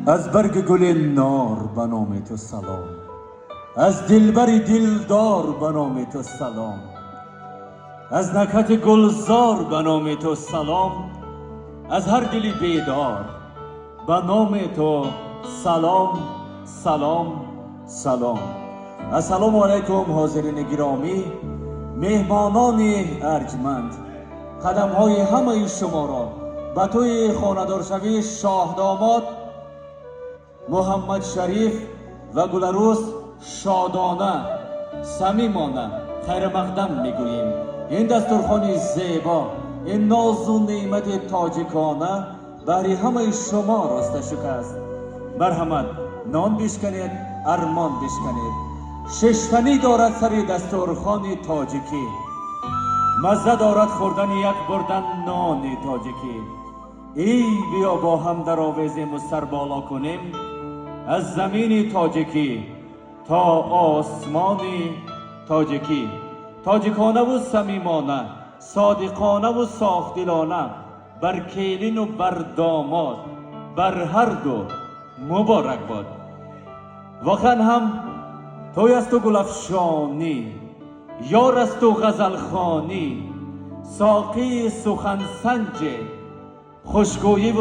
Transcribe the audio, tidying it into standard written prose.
Аз барги гули нор ба номи ту салом, аз дилбари дилдор ба номи ту салом, аз накҳати гулзор ба номи ту салом, аз ҳар дили бедор ба номи ту салом, салом, салом. Ассалому алайкум, ҳозирини гиромӣ, меҳмонони арҷманд. Қадамҳои ҳамаи шуморо ба тӯи хонадоршавии шоҳдомод Муҳаммад Шариф ва Гуларӯс шодона, самимона хайрмақдам мегӯем. Ин дастурхони зебо, ин нозу неъмати тоҷикона баҳри ҳамаи шумо роста шукаст. Марҳамат, нон бишканед, армон бишканед. Шиштанӣ дорад сари дастурхони тоҷикӣ, мазза дорад хӯрдани як бурдан нони тоҷикӣ. Эй, биё, бо ҳам даровезему сарболо кунем аз замини тоҷикӣ то осмони тоҷикӣ. Тоҷиконаву самимона, содиқонаву софдилона бар келину бар домод, бар ҳарду муборак бод. Воқеан ҳам тӯй асту гулафшонӣ, ёр асту ғазалхонӣ, соқии сухансанҷе, хушгӯиву